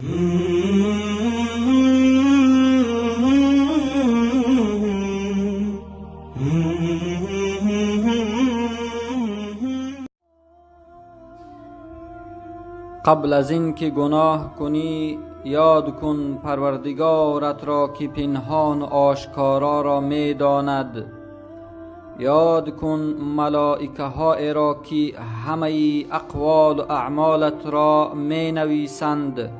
قبل از اینکه گناه کنی یاد کن پروردگارت را که پنهان و آشکارا را می داند. یاد کن ملائکه ها را که همه اقوال و اعمالت را می نویسند.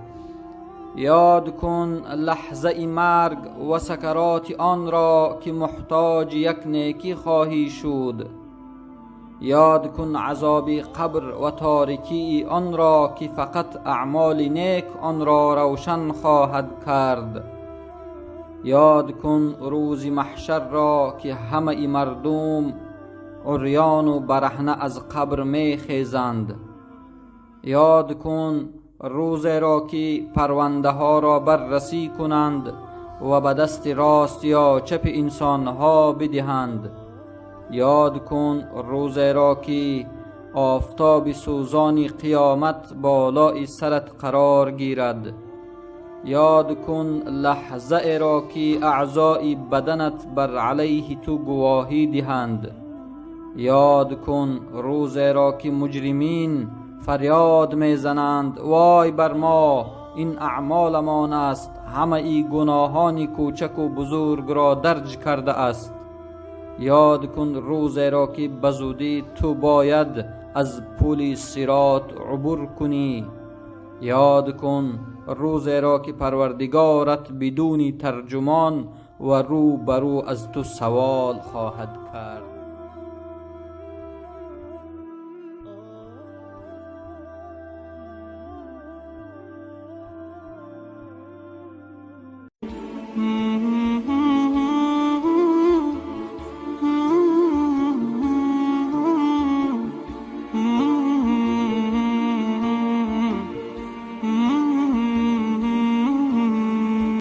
یاد کن لحظه مرگ و سکرات آن را که محتاج یک نیکی خواهی شد. یاد کن عذاب قبر و تاریکی آن را که فقط اعمال نیک آن را روشن خواهد کرد. یاد کن روز محشر را که همه مردم عریان و برهنه از قبر می خیزند. یاد کن روز را که پرونده ها را بررسی کنند و به دست راست یا چپ انسان ها بدهند. یاد کن روز را که آفتاب سوزان قیامت بالای سرت قرار گیرد. یاد کن لحظه را که اعضای بدنت بر علیه تو گواهی دهند. یاد کن روز را که مجرمین فریاد میزنند وای بر ما، این اعمالمان است، همه ای گناهان کوچک و بزرگ را درج کرده است. یاد کن روز را که بزودی تو باید از پل صراط عبور کنی. یاد کن روز را که پروردگارت بدون ترجمان و رو برو از تو سوال خواهد کرد.